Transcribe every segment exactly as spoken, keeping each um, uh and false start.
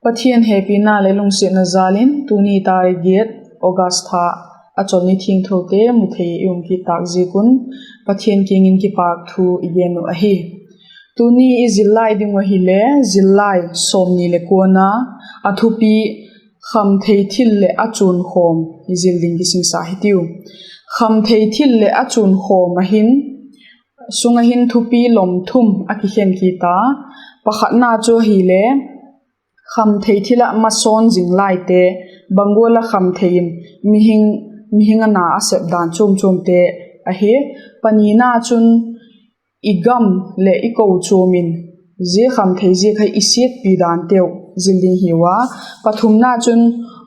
Pathian hepina leh lungsiatna jal in tuni tarik giat August tha a chawlni thiangthote mu thei i um kit tâk ziak un Pathian kiang in kipâk thu i gen uh ahi. Tuni i zil lai ding uh ahile zillai sawmni leh kuana, a thupi: Khamthei thil leh a chuankhawm i zil ding kisingsa hitiu. Khamthei thil leh a chuankhawm a hin, sung ah hin thupi lawm thum a kikhen kit a. Pakhatna chu ahile, khamthei thil ah masawn zing laite, bang gual ah khamthei in mihing, mihing a na a sep dan chuam chuamte ahi. Panina chun i gam leh i kochuam in zia khamthei ziak ah i siatpi danteu zil ding hiu a. Pathumna chun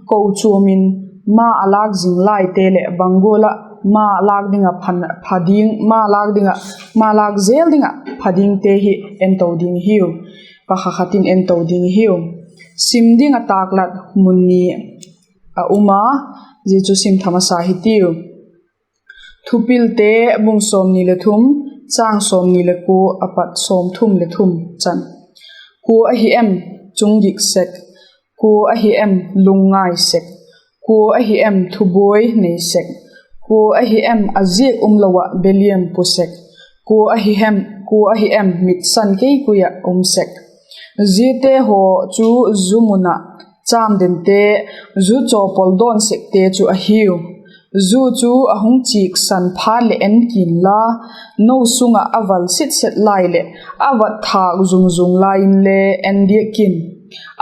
kochuam in ma a lâk zing laite leh bang gual ah ma lâk ding ah pha, pha ding, ma lâk ding ah, ma lâk zel ding ah pha dingte hi en to ding hiu. Pakhat khat in en to ding hiu. Sim ding ah tâklat mun ni a um a, zia chu sim tha masa hitiu. Thupilte bung sawmni leh thum, châng sawmni leh kua a pat sawmthum leh thum chan. Kua ahi em chung gik sek? Kua ahi em lungngai sek? Kua ahi em thubuai nei sek? Kua ahi em a ziak umlo ah beliam pu sek? Kua ahi em, kua ahi em mitsan keikui ah um sek? Ziate haw chu zu mun ah châm dente, zu chawpawl dawn sekte chu ahiu. Zu chu a hung chiksan phat leh en kin la, no sung ah a val sitset lai leh a vat thâk zung zung lai inle en diak kin.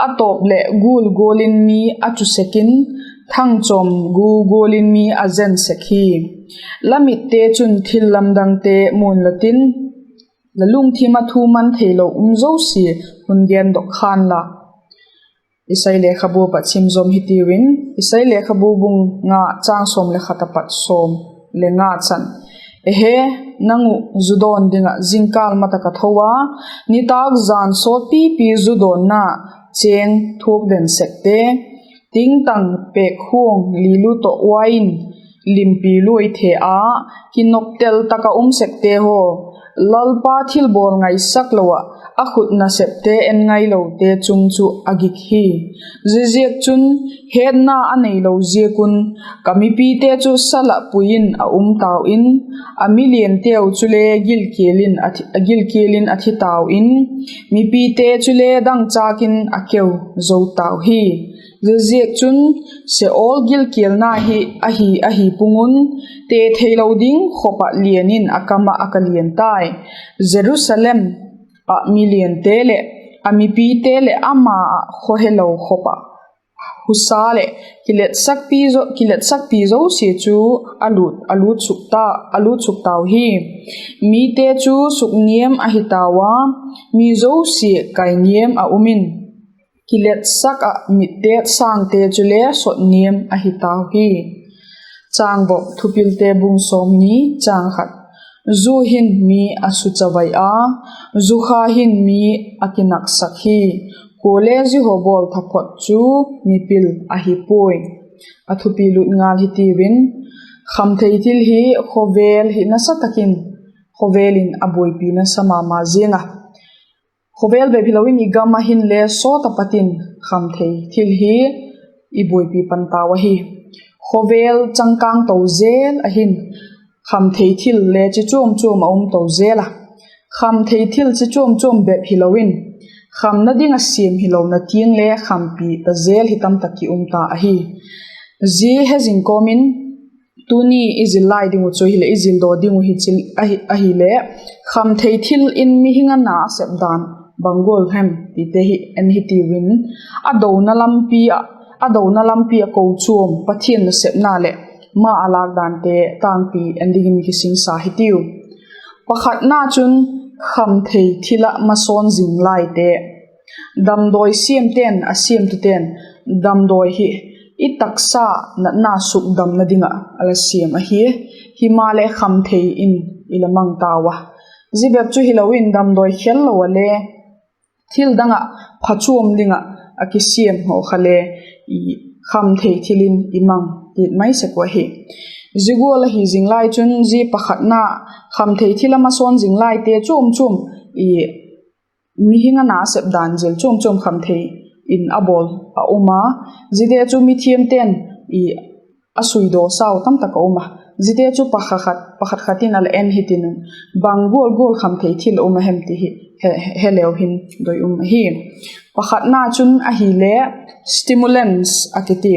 A tawp leh gul gual in mi a chu sek in, thangchawm gu gual in mi a zen sek hi. La mitte chun thil lamdangte mu'n la tin, la lungthim ah thu man theilo um zosia hun gendok khan la. Isai lekhabu pat sim zawm hitiu in, Isai lekhabu bung nga châng sawm leh khat a pat sawm leh nga chan. Ehe, nang uh zu dawn ding ah zingkâl ma tak a tho a, nitâk jan sawtpipi zu dawnna chêng thuak den sekte, tingtang pêk khuang lilu tawh uain limpi luai the a, kinoptel tak ah um sekte haw, Lalpa thilbawl ngaisak lo ah a khut nasepte en ngailote chung chu a gik hi. Ziaziakchun, hetna a neilo ziak un, ka mipite chu sal ah pui in a um tau in, a milianteu chule gilkial in a thi, gilkial in a thi tau in, mipite chule dangchâk in a keu zo tau hi. Ziaziakchun, Seol gilkialna hi ahi, ahi pung un, te theilo ding khop ah lian in a kam ah a ka lian tai. Jerusalem ah miliante leh a mipite leh ama ah khawhelo khop ah husa leh kiletsakpi zo, kiletsakpi zosia chu a lut, a lut suk ta, a lut suk tau hi. Mite chu sukniam ahi tau a, mi zosia kainiam a um in, kiletsak ah mit det sângte chule sotniam ahi tau hi. Chângvop: Thupilte bung sawmni, châng khat. Zu hin mi a suchavai a, zukha hin mi a kinaksak hi. Kuale zihaw bawl taphot chu mipil ahi puai. A thupi lut ngal hitiu in, khamthei thil hi khawvel hi nasa tak in, khawvel in a buaipi nasa ma ma ziang a, khawvel bep hilo in i gam ah hinle sawt a pat in khamthei thil hi i buaipi pan tau ahi. Khawvel changkâng to zel ah hin khamthei thil le chi chuam chuam a um to zel a, khamthei thil chi chuam chuam bep hilo in, khamna ding ah siam hilona tiang le khampi ta zel hi tam tak ki um ta ahi. Zia hezing kawm in, tuni i zil lai ding uh chu hileh, i zildaw ding uh hi, ahileh, khamthei thil in mihing a na a sep dan bang gual hem tite hi en hitiu in, a dona lampi ah, a dona lampi ah kochuam, Pathian nasepna leh ma a lâk dante tângpi en dingin kisingsa hitiu. Pakhatna chun, khamthei thil ah masawn zing laite. Damdawi siamte'n, a siamtute'n, damdawi hi i taksa natna sukdamna ding ah a la siam ahi. Himaleh khamthei in i la mang tau a, zia bep chu hilo in damdawi khel lo ah le thil dang ah phachuam ding ah a kisiam haw kha le khamthei thil in i mang kit mai sek uh ahi. Zia gual ahi zing lai chun zia pakhatna, khamthei thil ah masawn zing laite chuam chuam, mihing a na a sep dan zil chuam chuam khamthei in a bawl a um a, ziate chu mithiamte'n a suidaw sau tamtak a um a, ziate chu pakhat khat in a la en hitin, bang gual gual khamthei thil a um a hem ti hi he leu hin doi um ahi. Pakhatna chun ahile stimulants a kiti.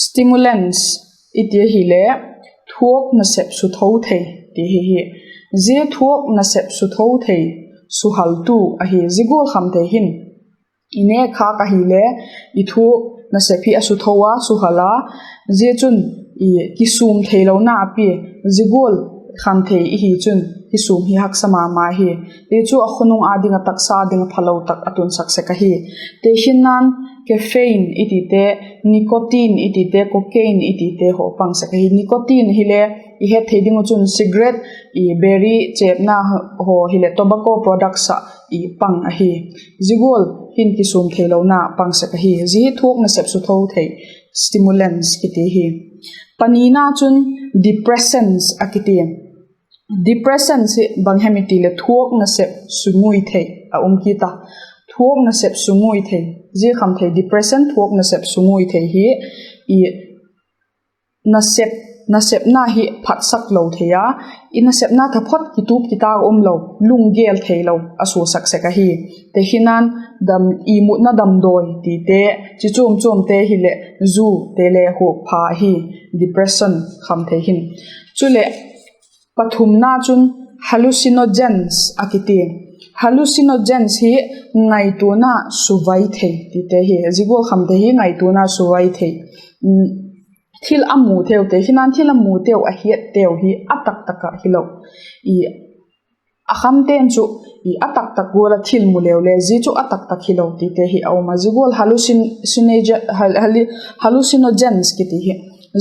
Stimulants i ti ahile thuak nasep sutho thei ti hi hi. Zia thuak nasep sutho thei suhaltu ahi. Zia gual khamthei hin i nêk khâk ahile i thuak nasep hi a sutho a, suhal a, zia chun kisûm theilona a pia. Zia gual khamthei i hi chun kisûm hi haksa ma ma hi. Hi chu a khonung â ding ah, taksa â ding ah phalo tak a tunsak sek ahi. Tekhinna'n caffeine i tite, nicotine i tite, cocaine i tite haw pang sek ahi. Nicotine hile i het thei ding uh chun cigarette, biri chêpna haw hileh tobacco products ah pang ahi. Zia gual hin kisûm theilona pang sek ahi. Zia hi thuak nasep sutho thei, stimulants kiti hi. Panina chun depressants a kiti. Depressants hi bang hem i ti leh thuak nasep sungui thei a um kit a. Thuak nasep sungui thei, zia khamthei depression, thuak nasep sungui thei hi nasep, nasepna hi phatsak lo thei a, i nasepna taphot kitup kitâk umlo, lunggel theilo a suasak sek ahi. Tekhinna'n imutna damdawi tite, chi chuam chuamte hileh zute le huap pha ahi, depression khamthei hin. Chuleh pathumna chun hallucinogens a kiti. Hallucinogens hi ngaituana suvai thei tite hi. Zia gual khamthei hi ngaituana suvai thei, thil a mu theu, tekhinna'n thil a mu teu, a hiat teu hi a taktak ah hilo, a khamte'n chu a taktak gual ah thil mu leu le zia chu a taktak hilo tite hi a um a. Zia gual hallucinogens kiti hi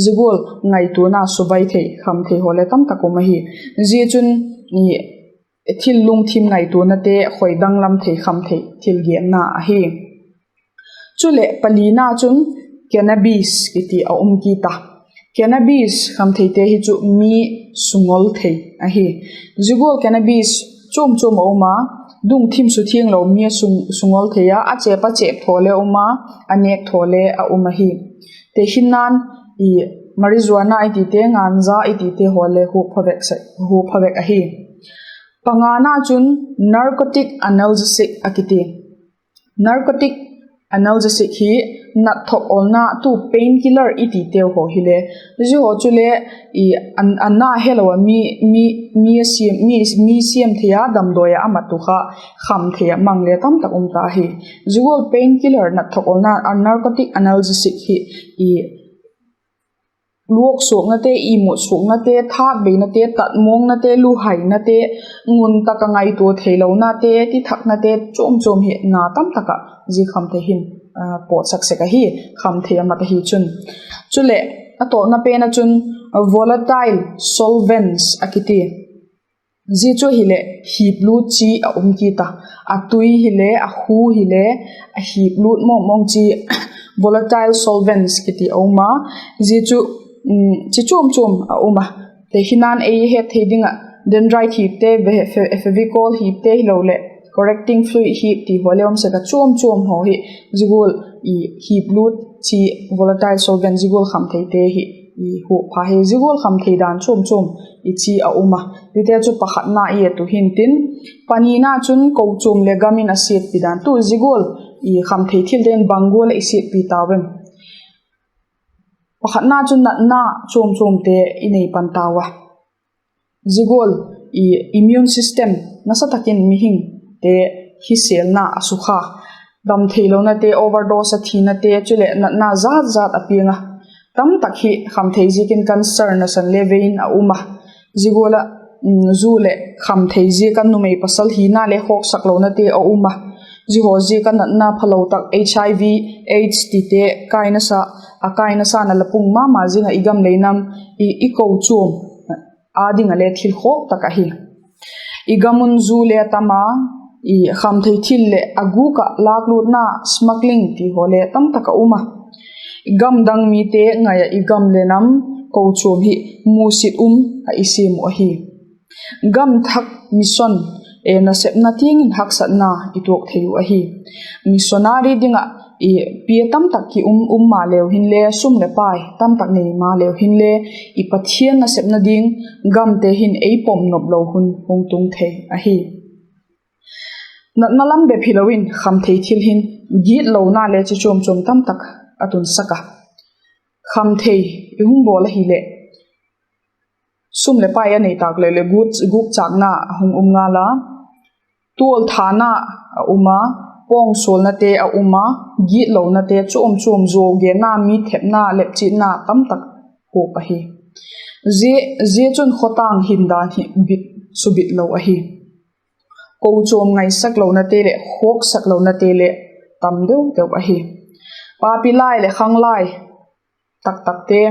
zia gual ngaituana suvai thei khamthei haw le tamtak um ahi. Zia chun thil lungthim ngaituanate khoi danglam thei khamthei thil genna ahi. Chuleh palina chun cannabis kiti a um kit a. Cannabis khamtheite hi chu mi sungol thei ahi. Zia gual cannabis chuam chuam a um a, lungthim suthianglo mi a sungol thei a, a chêp a chêp thaw le um a, a nêk thaw le a um ahi. Tekhinna'n marijuana i tite, ganja i tite haw le huap pha vek ahi. Pangana chun narcotic analgesic a kiti. Narcotic analgesic hi natthok olna, tu painkiller i titeu haw hile, zia haw chule a na helo a, mi siam thei a, damdawi ah a mat uh kha khamthei ah mang le tamtak um ta hi. Zia gual painkiller, natthok olna, narcotic analgesic hi luaksuaknate, imut suaknate, thâtbeinate, tatmawngnate, luhainate, ngun tak ah ngaitua theilonate, tithaknate chuam chuam hi na tamtak ah zia khamthei hin pawtsak sek ahi, khamthei a mat ahi chun. Chuleh a tawpna pen ah chun volatile solvents a kiti. Zia chu hileh hiplût chi a um kit a, a tui hile, a khu hile, a hiplût mawngmawng chi, volatile solvents kiti a um a. Zia chu chi chuam chuam a um a. Tekhinna'n ei het thei ding ah dendrite hipte, fevicol hipte hiloleh correcting fluid hip ti haw le um sek a, chuam chuam haw hi zia gual hiplût chi, volatile solvent, zia gual khamtheite hi huap pha hi. Zia gual khamthei dan chuam chuam i chi a um a. Ziate chu pakhatna i et uh hintin, panina chun kochuam leh gam in a siatpi dan, tu zia gual khamthei thilte in bang gual ah i siatpi tau em? Pakhatna chun natna chuam chuamte i nei pan tau a. Zia gual immune system nasa tak in mihingte hi sêlna a sukha, dam theilonate, overdose a thinate, chuleh natna zat zat a piang a. Tamtak hi khamthei ziakin cancer nasan le vei in a um a. Zia gual ah zu leh khamthei ziak a numei pasal hina le khawksak lonate a um a. Zia haw ziak a natna phalo tak HIV, AIDS tite a kai nasa'n a la pung ma ma zing ah, i gam lei nam, i kochuam â ding ah le thil khawk tak ahi. I gam un zu le a tam a, khamthei thil leh a gûk ah lâklûtna, smuggling ti haw le tamtak a um a. Gam dang mite ngai ah i gam le nam, kochuam hi musit um ah i siam uh ahi. Gam thak mission, nasepna tiang in haksatna i tuak thei uh ahi. Missionary ding ah pia tamtak ki um um maleu hinle, sum leh pai tamtak nei maleu hinle, i Pathian nasepna ding gamte hin ei pom nop lo hun hung tung thei ahi. Natna lam bep hilo in khamthei thil hin gitlona le chi chuam chuam tamtak a tunsak a. Khamthei i hung bawl ahileh, sum leh pai a nei tâk leh leh gûk, gûkchâkna a hung um ngal a, tualthana a um a, pawngsualnate a um a, gitlonate chuam chuam, zuau genna, mi thepna, lepchitna tamtak huap ahi. Zia, zia chun khawtâng hindan hi bit, subit lo ahi. Kochuam ngaisak lonate leh khawksak lonate leh tam deu deu ahi. Papi lai leh khanglai taktakte,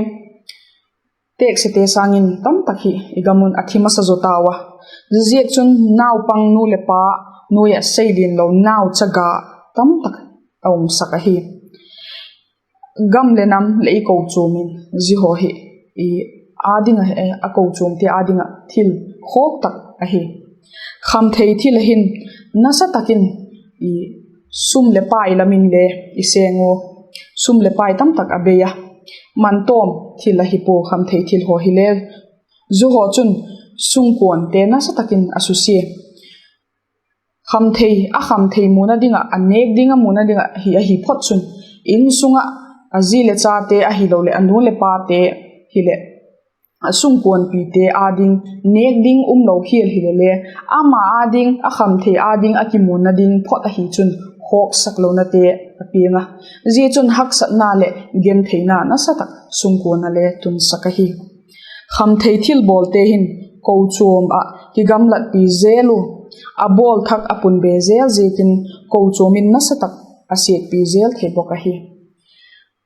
têksiate sâng in tamtak hi i gam un a thi masa zaw tau a. Ziaziakchun naupang nu leh pa nuai ah seilian lo nauchaga tamtak a umsak ahi. Gam leh nam leh i kochuam in zia haw hi â ding ah, a kochuamte â ding ah thil khawk tak ahi. Khamthei thil a hin nasa tak in sum leh pai lam in le i seng ua, sum leh pai tamtak a bei a, man tawm thil ahi pua khamthei thil haw hile. Zia haw chun sungkuante nasa tak in a susia. Khamthei, a khamthei muna ding ah, a nêk ding a muna ding ah hi ahi phot chun, insung ah a zi leh chate ahiloleh a nu leh pate hileh, a sungkuanpite â ding nêk ding umlo hial hile le, ama â ding, a khamthei â ding a kimuanna ding phot ahi chun, khawksak lonate a piang a. Zia chun haksatna leh gentheina nasa tak sungkuan a le tunsak ahi. Khamthei thil bawlte hin kochuam ah kigamlatpi zel uh, a bawl thak a pun be zel ziakin kochuam in nasa tak a siatpi zel thei bawk ahi.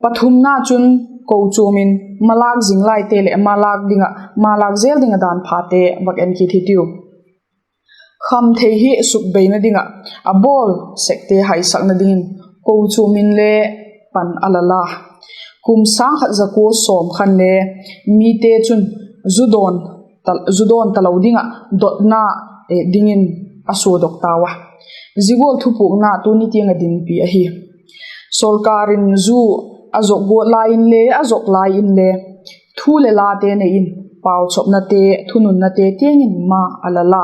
Pathumna chun kochuam in malâk zing laite leh malâk ding ah, malâk zel ding ah dan phate vak en kit hitiu. Khamthei hi sukbeina ding ah a bawl sekte haisakna dingin kochuam in le pan a la la. Kum sâng khat za kua sawm khan le mite chun zu dawn ta, zu dawn talo ding ah dotna dingin a suadok tau a. Zia gual thupukna tuni tiang a dinpi ahi. Sorkar in zu a zuak guat lai inle, a zuak lai inle, thu leh late nei in pauchapnate, thununnate tiang in ma a la la.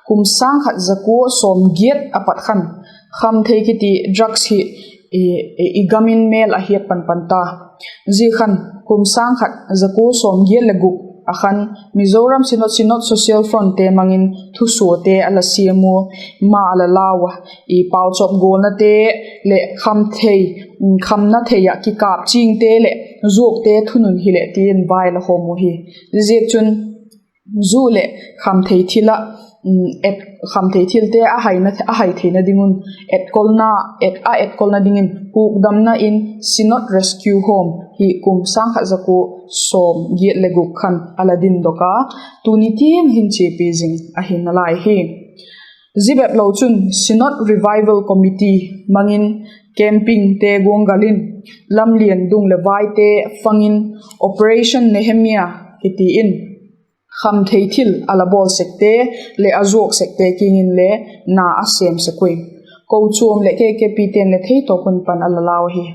Kum sâng khat za kua sawm giat a pat khan khamthei kiti drugs hi i gam in mêl a hiat pan pan ta. Zia khan kum sâng khat za kua sawm giat leh guk a khan Mizoram Synod, Synod Social Frontte mang in thusuate a la siam ua, ma a la lau a, i pauchap gawlnate leh khamthei, khamna thei ah kikâp chingte leh zuakte thunun hileh ti in vai a la khawm uh hi. Ziaziakchun zu leh khamthei thil ah, khamthei thilte a hai theina ding un etkolna, a etkolna dingin hukdamna in Synod Rescue Home hi kum sâng khat za kua sawm giat leh guk khan a la dindok a, tuni tiang hin chiapi zing ahi nalai hi. Zia bep lo chun Synod Revival Committee mang in campingte guanggal in, lamlian dung leh vaite fang in, Operation Nehemiah kiti in khamthei thil a la bawl sekte leh a zuak sekte kiang in le na a sêm sek ui. Kochuam leh K K Pte'n le theitawp un pan a la lau hi.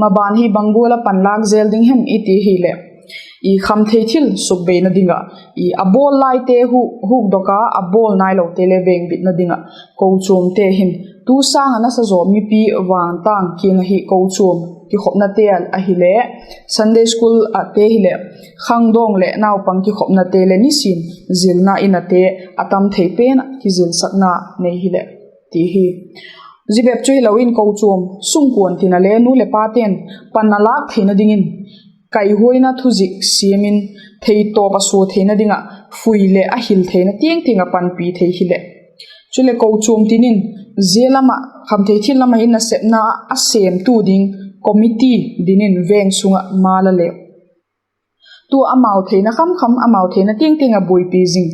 Maban hi bang gual ah panlâk zel ding hem i ti hileh, i khamthei thil sukbeina ding ah, a bawl laite hukdok a, a bawl nailote le vengbitna ding ah kochuamte hin tu sâng ah nasa zaw mipi vangtâng kiang ahi kochuam kikhopnate ahileh, Sunday School ahte hileh, khangdawng leh naupang kikhopnate leh nisin zilna in ahte a tam thei pen ah kizilsakna nei hileh ti hi. Zia bep chu hilo in kochuam sungkuan tin ah le nu leh pate'n pan a lâk theina dingin kaihuaina thuzik siam in theitawp a sua theina ding ah fui leh a hil theina tiang tiang ah panpi thei hileh. Chuleh kochuam tin in zia lam ah khamthei thil lam ah hin nasepna a sêmtu ding committee din in veng sung ah ma la leu. Tua amau theina kham kham, amau theina tiang tiang ah buaipi zing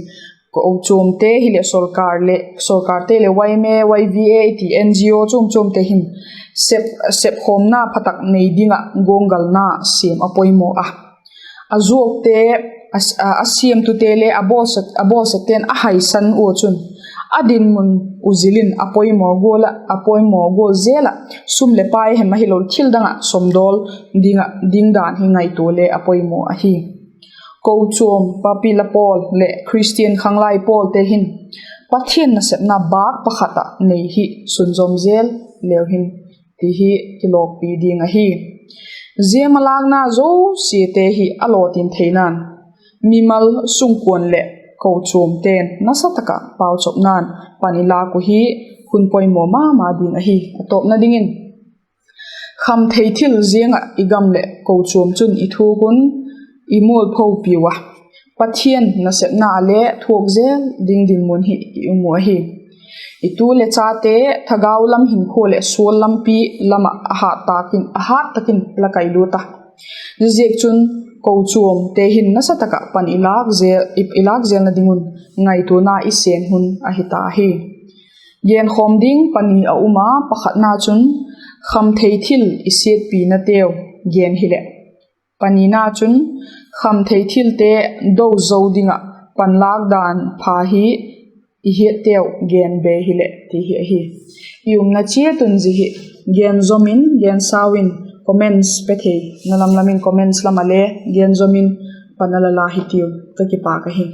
kochuamte hileh sorkarte leh Y M A, Y V A ti N G O chuam chuamte hin sepkhawmna pha tak nei ding ah guanggalna siam a poimaw a. A zuakte, a siamtute le a bawlsekte'n a haisan ua chun A dinmun u zil in a poimaw gual ah, a poimaw gual zel ah, sum leh pai hem ahilo thil dang ah sawmdawl ding ah ding dan hi ngaitua le a poimaw ahi. Kochuam papi la pawl leh Khristian khanglai pawlte hin Pathian nasepna bâk pakhat ah nei hi sunzawm zel leu hin ti hi kilawkpi ding ahi. Zia malâkna zosiate hi a lawtin theina'n, mimal, sungkuan leh kochuamte'n nasa tak ah pauchapna'n pan i lâk uh hi hun poimaw ma ma ding ahi. A tawpna dingin, khamthei thil ziang ah i gam leh kochuam chun i thuak un, i mualphopiu a, Pathian nasepna le thuak zel ding dinmun hi i um uh ahi. I tu leh chate thagau lam hinkhua leh sual lampi lam ah a hât tak in, a hât tak in la kailut a, ziaziakchun kochuamte hin nasa tak ah pan i lâk zel, i, i lâk zelna ding un ngaituana i sên hun ahi ta hi. Genkhawm ding pani a um a, pakhatna chun khamthei thil i siatpinateu gen hileh, panina chun khamthei thilte do zo ding ah panlâk dan pha hi i hiatteu gen be hileh ti hi ahi. I umna chiat un zia hi gen zom in, gen sau in, comments pe thei na lam lam in comments lam ah le gen zom in pan a la la hitiu, ka kipâk ahi.